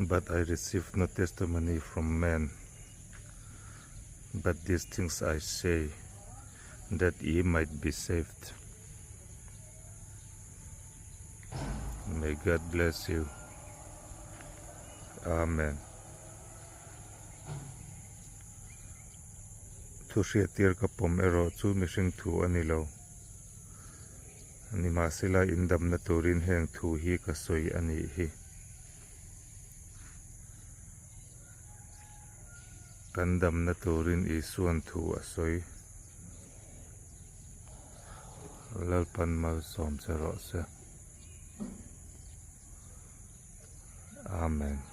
But I receive no testimony from men, but these things I say, that ye might be saved. May God bless you. Amen. Thu hriattir ka pawm erawh chu mihring thu a ni lo. Nimahsela indamna turin heng thu hi ka sawi a nih hi. Kan damna turin Isuan thu a sawi. Lalpan malsawm che rawh se. Amen.